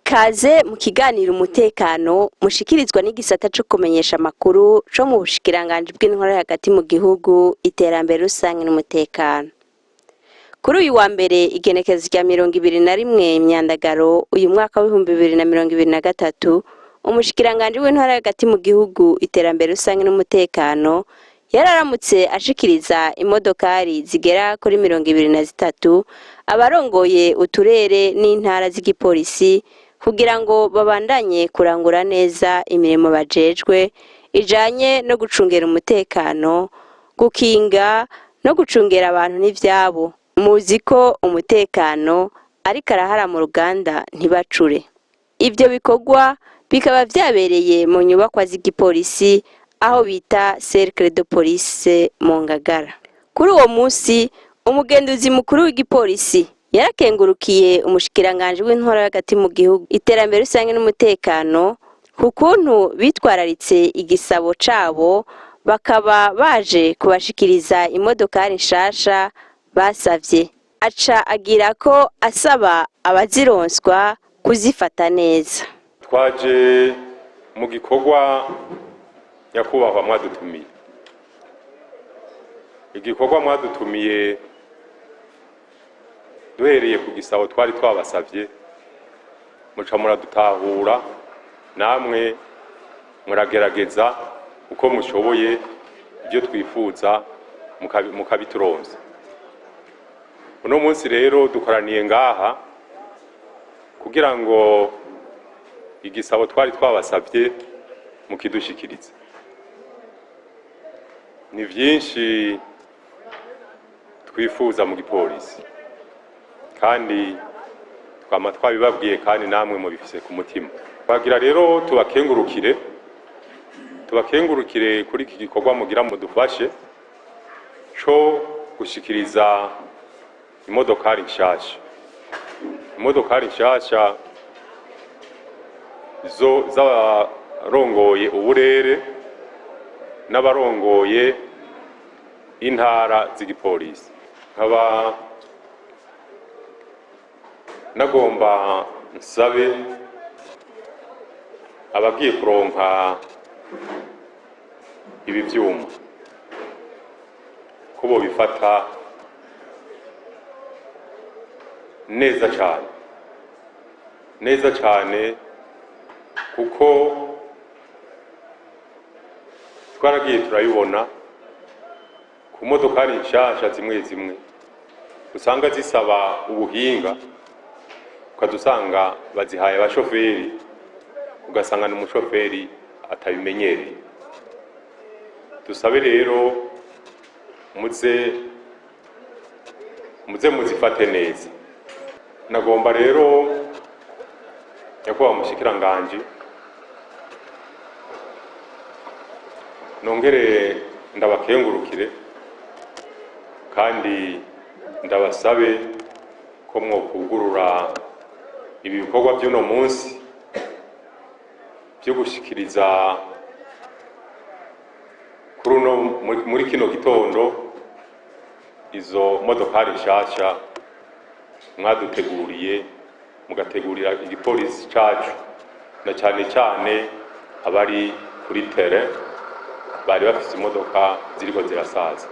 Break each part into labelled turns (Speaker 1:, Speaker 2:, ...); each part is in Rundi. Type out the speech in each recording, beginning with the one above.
Speaker 1: Kaze mu kiganiro umutekano mushikirizwa n'igisata co kumenyesha amakuru co mu bushikiranganji bw'intwaro hagati mu gihugu, iterambere rusange n'umutekano. Kuri uyu wa mbere, igenekerezo rya 21 Imyandagaro uyu mwaka w'2023, umushikiranganji w'intwaro hagati mu gihugu, iterambere rusange n'umutekano yararamutse ashikiriza imodokari zigera kuri 23 abarongoye uturere n'intara z'igipolisi kugira ngo babandanye kurangura neza imirimo bajejwe ijanye no gucungera umutekano, gukinga no gucungera abantu n'ivyabo. Muzi ko umutekano ariko arahara mu ruganda ntibacure. Ivyo bikorwa bikaba vyabereye mu nyubakwa z'igipolisi aho bita Cercle de Police mu Ngagara. Kuri uwo munsi, umugenduzi mukuru w'igipolisi yarakengurukiye umushikiranganji w'intwaro hagati mu gihugu, iterambere rusange n'umutekano ku kuntu bitwararitse igisabo cabo, bakaba baje kubashikiriza imodokari nshasha basavye. Aca agira ko asaba abazironswa kuzifata neza.
Speaker 2: Twaje mu gikorwa, nyakubahwa, mwadutumiye. Igikorwa mwadutumiye, duhereye ku gisabo twari twabasavye, muca muradutahura, namwe muragerageza uko mushoboye ibyo twifuza mukabituronsa. Uno munsi rero dukoraniye ngaha kugira ngo igisabo twari twabasavye mukidushikirize. Ni vyinshi twifuza mu gipolisi, kandi twama twabibabwiye, kandi namwe mubifise ku mutima. Twagira rero tubakengurukire, tubakengurukire kuri iki gikorwa mugira mudufashe co gushikiriza imodokari nshasha, imodokari nshasha zo z'abarongoye uburere n'abarongoye intara z'igipolisi. Nkaba nagomba nsabe abagiye kuronka ibi vyuma ko bobifata neza cane, neza cane, kuko twaragiye turabibona ku modokari nshasha zimwe zimwe usanga zisaba ubuhinga, ukaza usanga bazihaye abashoferi, ugasanga ni umushoferi atabimenyereye. Dusabe rero muze muze muzifate neza. Nagomba rero, nyakubahwa mushikiranganji, nongere ndabakengurukire kandi ndabasabe ko mwokugurura ibi bikorwa by'uno munsi byo gushikiriza kuri uno muri kino gitondo izo modokari nshasha mwaduteguriye, mugategurira igipolisi cacu, na cane cane abari kuri terrain bari bafise imodoka ziriko zirasaza.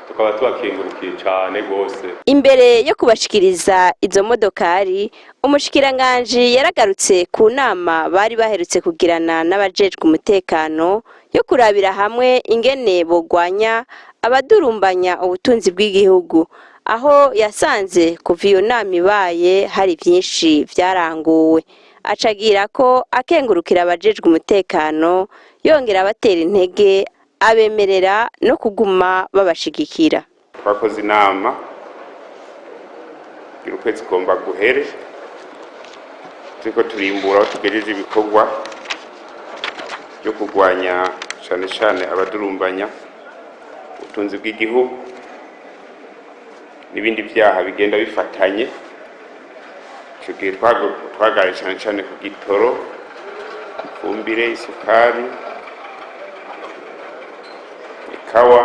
Speaker 2: Tukaba tubakengurukiye cane gose.
Speaker 1: Imbere yo kubashikiriza izo modokari, umushikiranganji yaragarutse ku nama bari baherutse kugirana n'abajejwe umutekano yo kurabira hamwe ingene bogwanya abadurumbanya ubutunzi bw'igihugu, aho yasanze kuva iyo nama ibaye hari vyinshi vyaranguwe. Acagira ko akengurukira abajejwe umutekano, yongera abatera intege, abemerera no kuguma babashigikira.
Speaker 3: Twakoze inama kugira ukwezi kugomba guhere turiko turimbura aho tugejeje ibikorwa byo kurwanya cane cane abadurumbanya ubutunzi bw'igihugu n'ibindi vyaha bigenda bifatanye. Ico gihe twagaye cane cane ku gitoro, ifumbire, isukari, ikawa,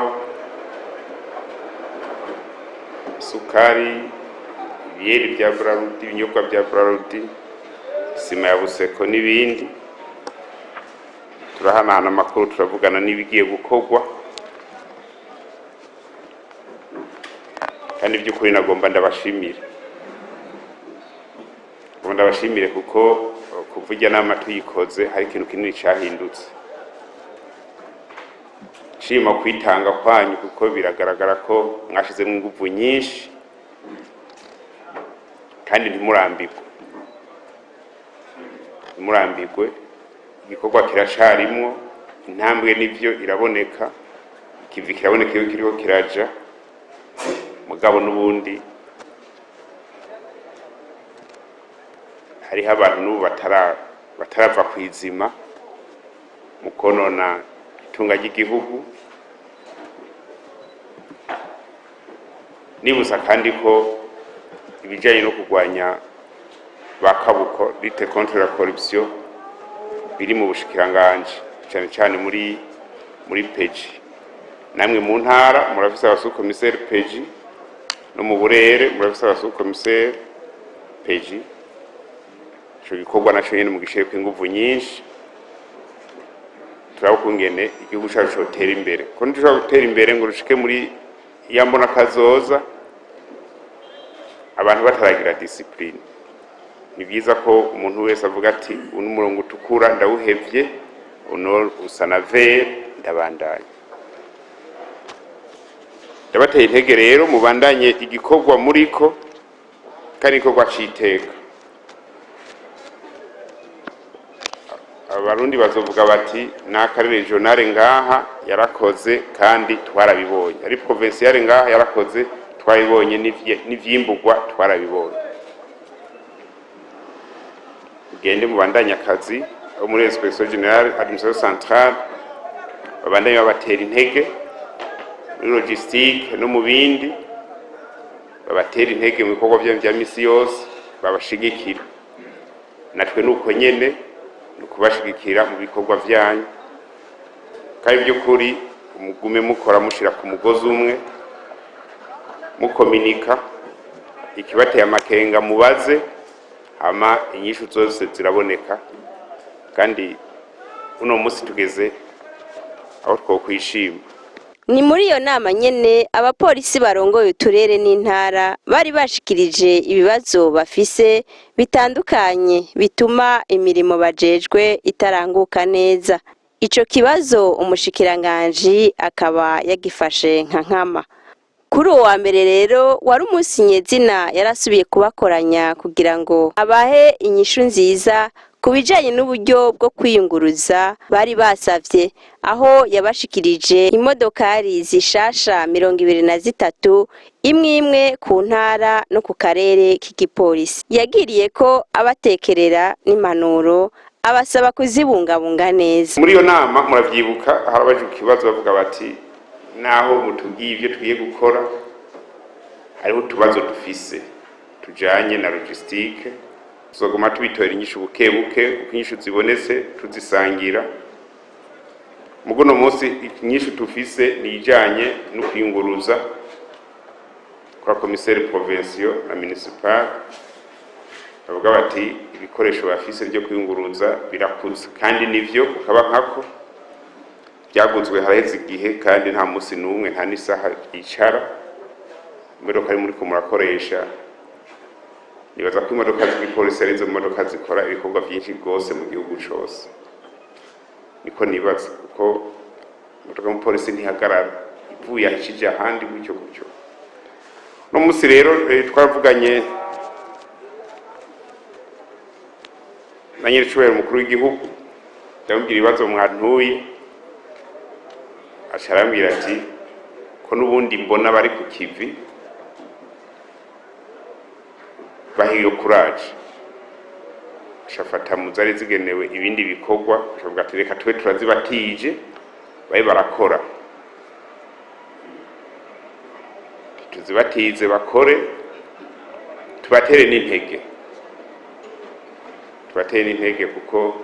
Speaker 3: isukari, ibiyeri vya Brarudi, ibinyobwa vya Brarudi. Isima ya Buseko n'ibindi. Turahanahana amakuru, turavugana n'ibigiye gukorwa, kandi by'ukuri nagomba ndabashimire, ngomba ndabashimire kuko kuva ijya nama tuyikoze hari ikintu kinini cyahindutse. Nshima kwitanga kwanyu kuko biragaragara ko mwashizemo inguvu nyinshi kandi ntimurambirwe, ntimurambirwe. Igikorwa kiracarimwo intambwe, nivyo iraboneka, ikivi kiraboneka iyo kiriko kiraja, mugabo n'ubundi hariho abantu n'ubu batarava kwizima mu konona itunga ry'igihugu. Nibuza kandi ko ibijanye no kurwanya ba kabuko, lutte contre la corruption, biri mu bushikiranganji, cane cane muri peji. Namwe mu ntara murafise abasukomiseri peji, no mu burere murafise abasukomiseri peji. Ico gikorwa naco nyene mugishireko inguvu nyinshi, turaba ukungene igihugu cacu cotera imbere, ko ntidushobora gutera imbere ngo rushike muri ya mbona kazoza abantu bataragira discipline. Ni byiza ko umuntu wese avuga ati uno murongo utukura ndawuhevye, uno usa na vert ndabandanya. Ndabateye intege rero mubandanye igikorwa muriko, kandi igikorwa c'iteka. Abarundi bazovuga bati n'akari regionale ngaha yarakoze kandi twarabibonye, ari provinciale ngaha yarakoze twarabibonye, n'ivyimbugwa twarabibonye. Mugende mubandanye akazi abo muri inspection générale, administration centrale, babandanye babatera intege muri logistique no mu bindi, babatera intege mu bikorwa vyanyu vya misi yose, babashigikira. Natwe nuko nyene ni ukubashigikira mu bikorwa vyanyu, kandi by'ukuri mugume mukora mushira ku mugozi umwe, mukominika. Ikibateye amakenga mubaze, hama inyishu zose ziraboneka. Kandi uno munsi tugeze aho twokwishima.
Speaker 1: Ni muri iyo nama nyene abapolisi barongoye uturere n'intara bari bashikirije ibibazo bafise bitandukanye bituma imirimo bajejwe itaranguka neza. Ico kibazo umushikiranganji akaba yagifashe nka nkama. Kuri uwo wa mbere rero wari umunsi nyezina yarasubiye kubakoranya kugira ngo abahe inyishu nziza ku bijanye n'uburyo bwo kwiyunguruza bari basavye, aho yabashikirije imodokari zishasha 23, imwe imwe ku ntara no ku karere k'igipolisi. Yagiriye ko abatekerera n'impanuro, abasaba kuzibungabunga neza.
Speaker 3: Muri iyo nama muravyibuka harabaje ikibazo bavuga bati naho mutubwiye ivyo tugiye gukora, hariho utubazo dufise tujanye na logistique, tuzoguma tubitorera inyishu buke buke, uko inyishu zibonetse tuzisangira. Mugo uno munsi inyishu tufise ni ijanye no kwiyunguruza kwa commissaire provincial na municipal. Bavuga bati ibikoresho bafise vyo kwiyunguruza birakuze, kandi nivyo ukaba nkako byaguzwe haraheze igihe, kandi nta munsi n'umwe nta n'isaha yicara imodoka ari muriko murakoresha. Nibaza ko imodoka z'igipolisi arizo modoka zikora ibikorwa vyinshi rwose mu gihugu cose, niko nibaza, kuko imodoka y'umupolisi ntihagarara, ivuye aho ija ahandi gutyo gutyo. Uno munsi rero twaravuganye na nyiricubahiro umukuru w'igihugu, ndamubwira ibibazo mwantuye, aca arambwira ati ko n'ubundi mbona bari ku kivi, baha iyo courage. Aca afata mu zari zigenewe ibindi bikorwa, aca ati reka tube turazibatije babe barakora, tuzibatize bakore, tubatere n'intege, tubatere n'intege kuko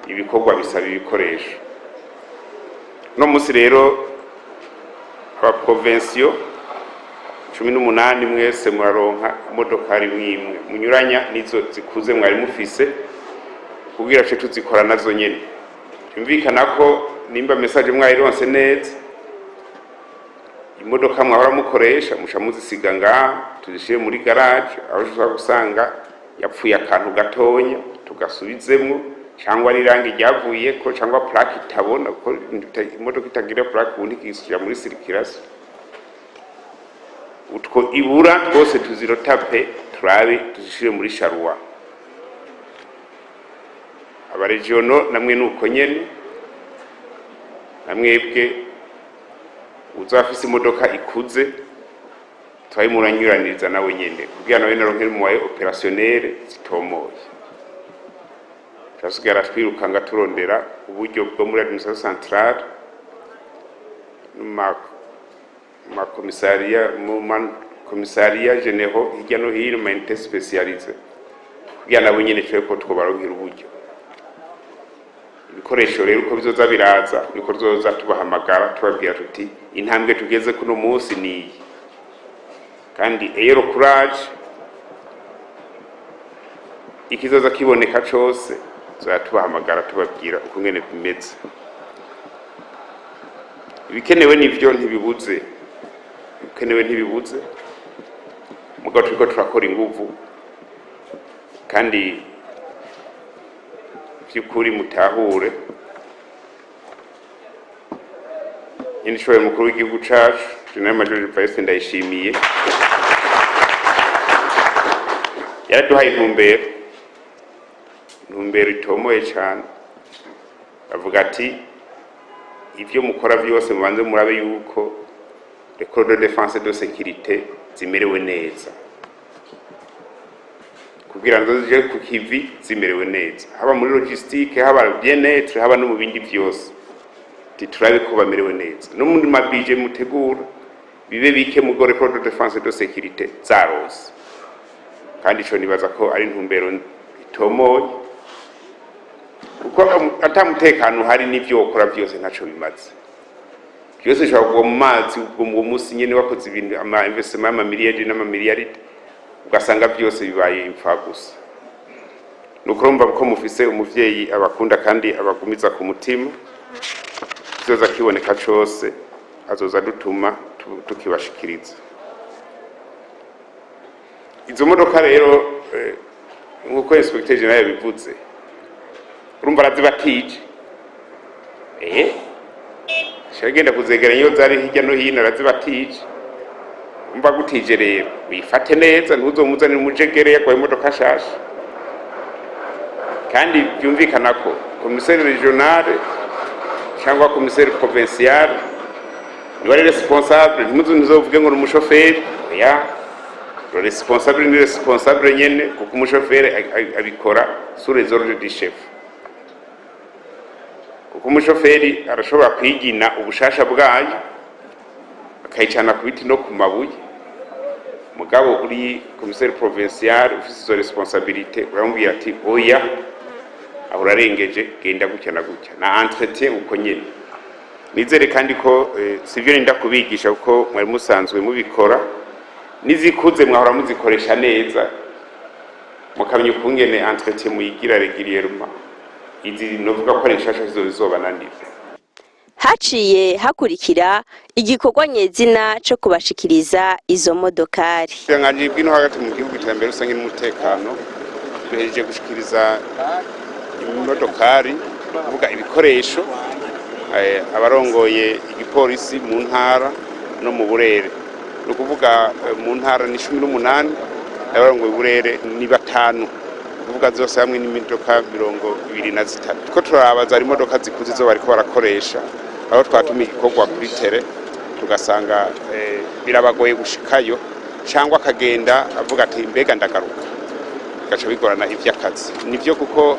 Speaker 3: ibikorwa bisaba ibikoresho. Uno munsi rero abaprovensiyo 18 mwese muraronka imodokari imwe munyuranya nizo zikuze mwari mufise, kugira ce tuzikora nazo nyene. Byumvikana ko nimba message mwayironse neza, imodoka mwahora mukoresha muca muzisiga ngaha, tuzishire muri garage, aho ushobora gusanga yapfuye akantu gatonya tugasubizemwo, cyangwa ari irangi ryavuyeko, cyangwa plaque itabona, kuko imodoka itagira plaque ubundi ikisubira muri circulation. Utwo ibura twose tuziretape, turabe tuzishire muri charroi. Aba régionaux namwe nuko nyene, namwebwe uzafise imodoka ikuze twaye muranyuraniriza nawe nyene, kugira nawe naronke moyen opérationnel zitomoye. Turasigara twirukanga turondera uburyo bwo muri administration centrale, ma commissariat, mu ma commissariats généraux hirya no hino, ma unité spécialisée, kugira nabo nyene twe ko twobaronkera uburyo. Ibikoresho rero uko bizoza biraza, niko tuzoza tubahamagara, tubabwira tuti intambwe tugeze kuno munsi niyi. Kandi eyero courage, ikizoza kiboneka cose tuzoza tubahamagara, tubabwira uko ngene bimeze. Ibikenewe nivyo ntibibuze, ibikenewe ntibibuze, mugabo turiko turakora inguvu. Kandi vy'ukuri mutahure, nyene ishoboye mukuru w'igihugu cacu, Général Major Evariste Ndayishimiye, yaraduhaye intumbero itomoye cane. Avuga ati ivyo mukora vyose mubanze murabe yuko les corps de défense et de sécurité zimerewe neza, kugira ngo zije ku kivi zimerewe neza, haba muri logistique, haba bien-être, haba no mu bindi vyose. Ati turabe ko bamerewe neza, no muri ma budget mutegura bibe bike mu les corps de défense et de sécurité zarose. Kandi ico nibaza ko ari intumbero itomoye, kuko ata mutekano uhari n'ivyo wokora vyose ntaco bimaze. Byose bishobora kugwa mu mazi ubwo uwo munsi nyene wakoze ibintu, ama investissement y'amamiliyari n'amamiliyaridi, ugasanga byose bibaye imfagusa. Nuko urumva ko mufise umuvyeyi abakunda kandi abagumiza ku mutima. Kizoza kiboneka cose azoza dutuma tukibashikiriza. Izo modoka rero, nkuko inspecteur général yabivuze, urumva arazibatije, agenda kuzegeranya iyo zari hirya no hino, arazibatije. Umva gutije rero wifate neza, ntuzomuzanire umujegere yaguhaye imodoka nshasha. Kandi byumvikana ko commissaire régional cyangwa commissaire provincial niba ari responsable, ntimuzovuge ngo ni umushoferi. Oya, le responsable ni responsable nyene, kuko umushoferi abikora sous les ordres du chef. Kuko umushoferi arashobora kwigina ubushasha bwayo akayicana ku biti no ku mabuye, mugabo uri commissaire provincial ufise izo responsabilité, uramubwira ati oya, aho urarengeje, genda gutya na gutya. Na entretien uko nyene. Nizere kandi ko sivyo ninda kubigisha, kuko mwari musanzwe mubikora, nizikuze mwahora muzikoresha neza, mukamenya ukungene entretien muyigira régulièrement. Izi novuga ko ari nshasha zizo zizobananira.
Speaker 1: Haciye hakurikira igikorwa nyezina co kubashikiriza izo modokari.
Speaker 3: Ubushikiranganji bw'intwaro hagati mu gihugu, iterambere rusange n'umutekano, duhejeje gushikiriza imodokari, ni ukuvuga ibikoresho, abarongoye igipolisi mu ntara no mu burere. Ni ukuvuga mu ntara ni 18, abarongoye uburere ni batanu, ni ukuvuga zose hamwe n'imodoka 23. Ko turaba zari imodoka zikuze zo bariko barakoresha, aho twatumiye igikorwa kuri terrain tugasanga birabagoye gushikayo, cyangwa akagenda avuga ati mbega ndagaruka, bigaca bigorana ivy'akazi. Nivyo kuko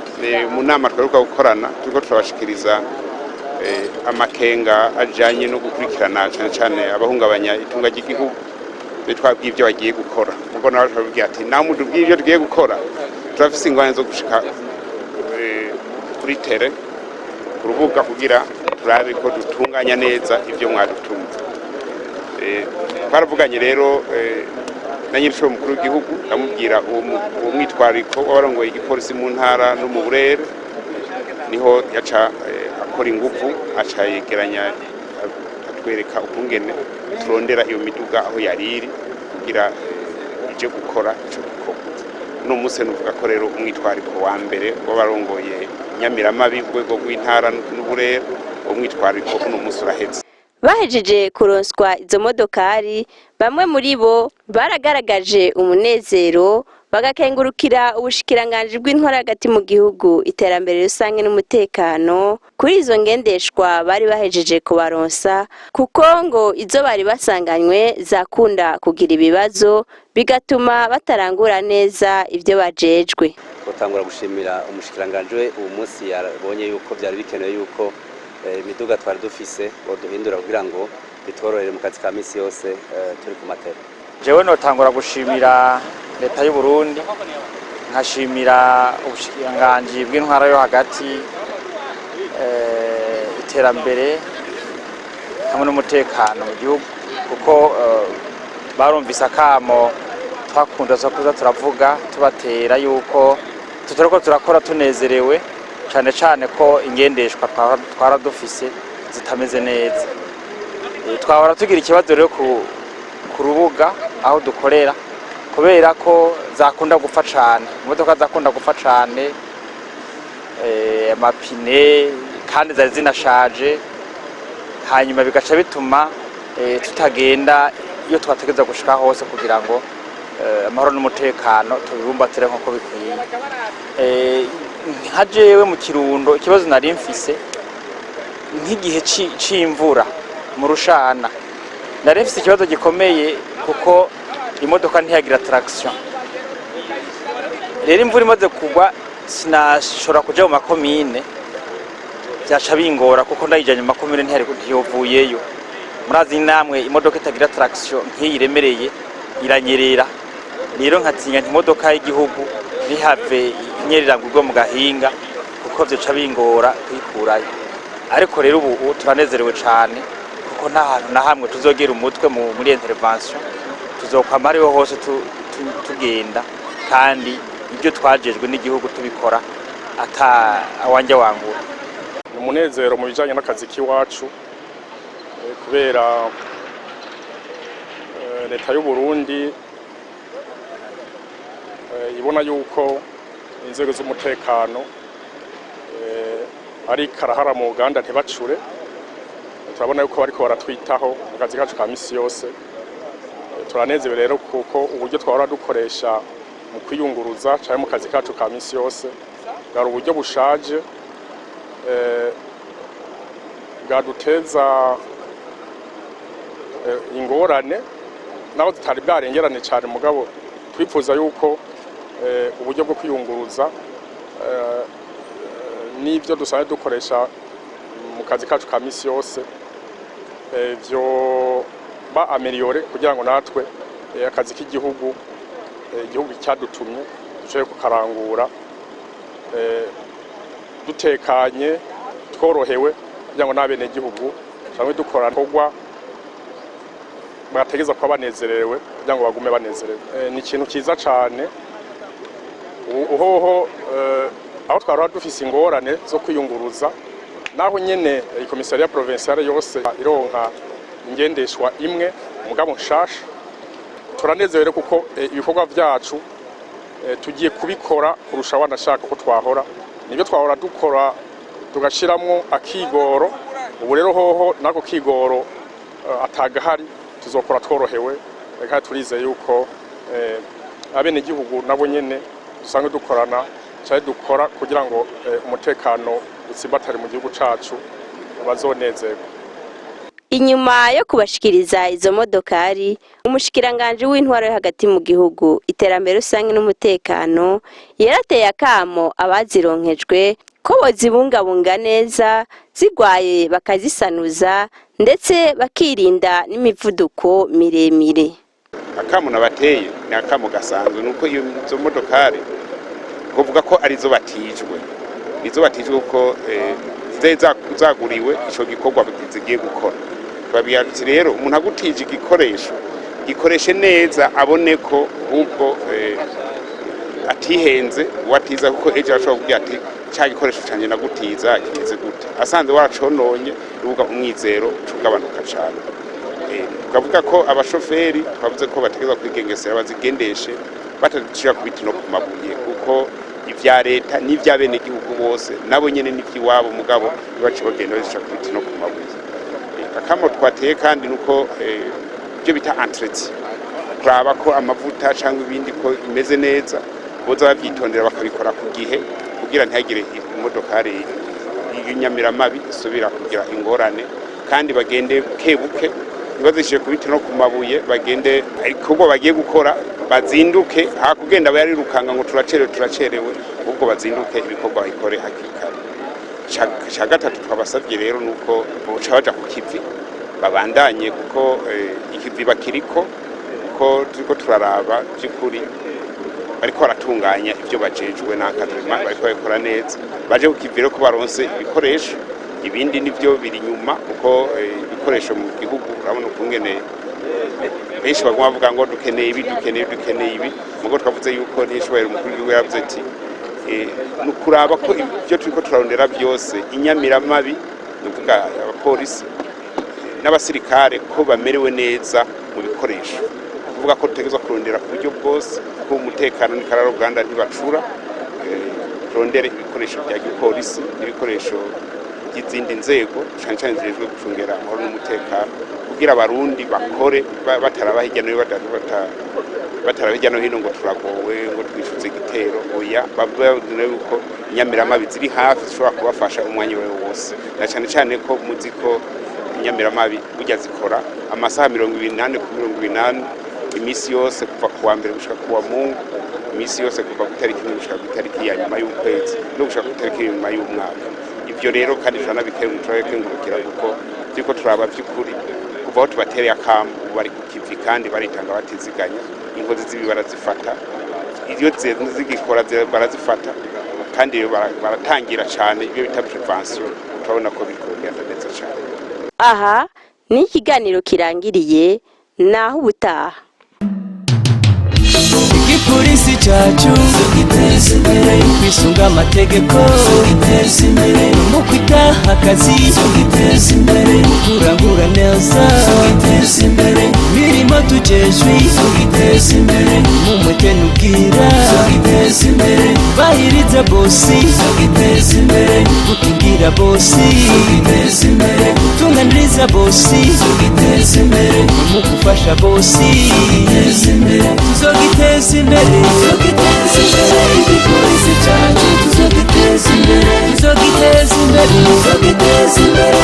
Speaker 3: mu nama twaheruka gukorana turiko turabashikiriza amakenga ajanye no gukurikirana cane cane abahungabanya itunga ry'igihugu, twe twabwiye ibyo bagiye gukora, mugo nawe twabwiye ati nawe mudubwiye ibyo tugiye gukora, turafise ingorane zo gushika kuri terrain, ku rubuga, kugira turabe ko dutunganya neza ibyo mwadutuma. Twaravuganye rero na nyir'ishuri mukuru w'igihugu, ndamubwira uwo mwitwariko w'abarongoye igipolisi mu ntara no mu burere, niho yaca akora inguvu, aca yegeranya, atwereka ukungene turondera iyo miduga aho yari iri kugira ije gukora ico gikorwa. Uno munsi nuvuga ko rero umwitwariko wa mbere w'abarongoye Nyamiramabi urwego rw'intara n'uburere, uwo mwitwariko uno munsi uraheze.
Speaker 1: Bahejeje kuronswa izo modokari, bamwe muri bo baragaragaje umunezero, bagakengurukira ubushikiranganji bw'intwara hagati mu gihugu, iterambere rusange n'umutekano kuri izo ngendeshwa bari bahejeje kubaronsa, kuko ngo izo bari basanganywe zakunda kugira ibibazo bigatuma batarangura neza ibyo bajejwe.
Speaker 4: Gutangura gushimira umushikiranganji we uwo munsi yabonye yuko byari bikenewe yuko imiduga twari dufise boduhindura kugira ngo bitworohere mu kazi ka misi yose turi ku matera.
Speaker 5: Jewe notangura gushimira leta y'u Burundi, nkashimira ubushikiranganji bw'intwara yo hagati, iterambere hamwe n'umutekano mu gihugu, kuko barumvise akamo twakunda kuza turavuga tubatera yuko tutariko turakora tunezerewe, cane cane ko ingendeshwa twara dufise zitameze neza. Twahora tugira ikibazo rero ku rubuga aho dukorera, kubera ko zakunda gupfa cane, imodoka zakunda gupfa cane, amapine, kandi zari zinashaje, hanyuma bigaca bituma tutagenda iyo twategereza gushika hose kugira ngo amahoro n'umutekano tubibumbatire nk'uko bikwiye. Nka jewe mu Kirundo, ikibazo nari mfise nk'igihe c'imvura mu rushana, nari mfise ikibazo gikomeye kuko imodoka ntiyagira traction. Rero imvura imaze kugwa sinashobora kuja mu makomine, vyaca bingora kuko ndayijanye mu makomine ntiyovuyeyo. Murazi namwe, imodoka itagira traction nk'iyi iremereye iranyerera. Rero nkatinya nti imodoka y'igihugu ntihave inyerera ngo igwe mu gahinga, kuko vyoca bingora kuyikurayo. Ariko rero ubu turanezerewe cane kuko nta hantu na hamwe tuzogera umutwe muri intervention, tuzokwama ariho hose tugenda, kandi ibyo twajejwe n'igihugu tubikora ata awanje wangura.
Speaker 6: Ni umunezero mu bijyanye n'akazi k'iwacu, kubera leta y'u Burundi ibona yuko inzego z'umutekano ari karahara mu Uganda ntibacure. Turabona yuko bariko baratwitaho mu kazi kacu ka misi yose. Turanezerewe rero kuko uburyo twahora dukoresha mu kwiyunguruza cyangwa mu kazi kacu ka misi yose bwari uburyo bushaje, bwaduteza ingorane naho zitari bwarengerane cyane, mugabo twifuza yuko uburyo bwo kwiyunguruza n'ibyo dusanzwe dukoresha mu kazi kacu ka misi yose vyo ba amélioré kugira ngo natwe akazi k'igihugu, igihugu cyadutumye, dushobore kukarangura dutekanye, tworohewe, kugira ngo n'abenegihugu cyangwa dukora ibikorwa bategeza kuba banezerewe, kugira ngo bagume banezerewe. Ni ikintu cyiza cyane. Uhoho aho twari dufise ingorane zo kwiyunguruza, naho nyene i commissariat provincial yose ironka ingendeshwa imwe mugabo nshasha. Turanezerewe kuko ibikorwa vyacu tugiye kubikora kurusha wanashaka ko twahora, nibyo twahora dukora tugashiramwo akigoro. Ubu rero hoho nako kigoro atagahari, tuzokora tworohewe. Reka turizeye yuko abenegihugu nabo nyene dusanzwe dukorana cyane, dukora kugira ngo umutekano utsimbatare mu gihugu cacu, bazonezerwa.
Speaker 1: Inyuma yo kubashikiriza izo modokari, umushikiranganji w'intwaro yo hagati mu gihugu, iterambere rusange n'umutekano yarateye akamo abazironkejwe ko bozibungabunga neza, zigwaye bakazisanuza, ndetse bakirinda n'imivuduko miremire.
Speaker 3: Akamo nabateye ni akamo gasanzwe, nuko iyo izo modokari kuvuga ko arizo batijwe, nizo batijwe kuko zari zaguriwe ico gikorwa zigiye gukora. Tubabwira ati rero umuntu agutije igikoresho, gikoreshe neza, abone ko ahubwo atihenze uwatiza, kuko ejo arashobora kugira ati: "Cya gikoresho cyanjye nagutiza kimeze gute?" Asanze waracononye, urubuga umwizero ugabanuka cyane. Tukavuga ko abashoferi, twavuze ko bategerezwa kwigengesera, bazigendeshe batadushyira ku biti no ku mabuye, kuko ibya leta n'iby'abenegihugu bose nabo nyene n'iby'iwabo, mugabo ntibace bagenda bazishyira ku biti no ku mabuye. Akamo twateye kandi nuko ibyo bita entretien, kuraba ko amavuta cyangwa ibindi ko imeze neza, boza babyitondera bakabikora ku gihe, kugira ntihagire imodokari y'inyamiramabi isubira kugira ingorane. Kandi bagende buke buke, ntibazishyire ku biti no ku mabuye, bagende ibikorwa bagiye gukora bazinduke, hakugenda bayarirukanga ngo turacerewe, turacerewe, ahubwo bazinduke ibikorwa babikore hakiri kare. Ca gatatu twabasabye rero nuko boca baja ku kivi, babandanye, kuko ikivi bakiriko, kuko turiko turaraba by'ukuri bariko baratunganya ibyo bajejwe n'encadrement, bariko babikora neza. Baje ku kivi rero ko baronse ibikoresho, ibindi nivyo biri inyuma, kuko ibikoresho mu gihugu urabona ukungene benshi baguma bavuga ngo dukeneye ibi, dukeneye ibi, dukeneye ibi. Mugo twavuze yuko n'ishobora umukuru w'igihugu yaravuze ati ni ukuraba ko ibyo turiko turarondera byose, inyamiramabi, ni ukuvuga abapolisi n'abasirikare, ko bamerewe neza mu bikoresho, kuvuga ko tutegerezwa kurondera ku buryo bwose ko umutekano n'ikararuganda ntibacura. Turondere ibikoresho bya gipolisi n'ibikoresho by'izindi nzego, cane cane zijejwe gucungera amahoro n'umutekano, kugira abarundi bakore bataraba hirya no hino, bataraba hirya no hino ngo turagowe, ngo twishuze igitero. Oya, bababwira yuko inyamiramabi ziri hafi, zishobora kubafasha umwanya uwo wose, na cane cane ko muzi ko inyamiramabi burya zikora amasaha 24 ku 24, iminsi yose kuva ku wa mbere gushika ku wa Mungu, iminsi yose kuva ku itariki 1 gushika ku itariki ya nyuma y'ukwezi no gushika ku itariki ya nyuma y'umwaka. Ibyo rero kandi turanabikengurukira, kuko turiko turaba by'ukuri kuva aho tubatereye akamu, ubu bari ku kivi kandi baritanga batiziganya. Inkozi z'ibi barazifata, iyo zigikora barazifata, kandi rero baratangira cyane ibyo bita prévention. Turabona ko biriko bigenda neza cyane.
Speaker 1: Aha ni ikiganiro kirangiriye, naho ubutaha.
Speaker 7: Igipolisi cyacu tugiteza imbere, kwisunga amategeko tugiteza imbere, mu kwitaha akazi tugiteza imbere, mu kurangura neza tugiteza imbere, imirimo tujejwe tugiteza imbere, mu mwete n'ubwira tugiteza imbere, bahiriza bosi tugiteza imbere, gukingira bosi tugiteza imbere, gutunganiriza bosi tugiteza imbere, mu gufasha bosi tugiteza imbere, tuzogiteza imbere, tuzogiteza imbere, igipolisi cyacu tuzogiteza imbere, tuzogiteza imbere, tuzogiteza imbere.